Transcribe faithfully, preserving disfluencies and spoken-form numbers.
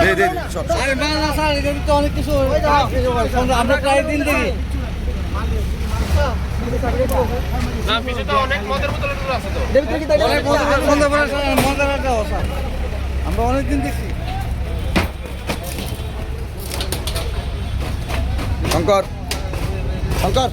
দে, দে, দে, সব, সব। আরে, মাল না, স্যার, এটা তো অনেক কিছু। আমরা প্রায় দিন দেখি। না, পিছে তো অনেক মদের বোতল টোতল আছে তো। অনেক মদের, মদের বোতল, স্যার, মদের আড্ডা, স্যার। আমরা অনেক দিন দেখছি। শঙ্কর, শঙ্কর।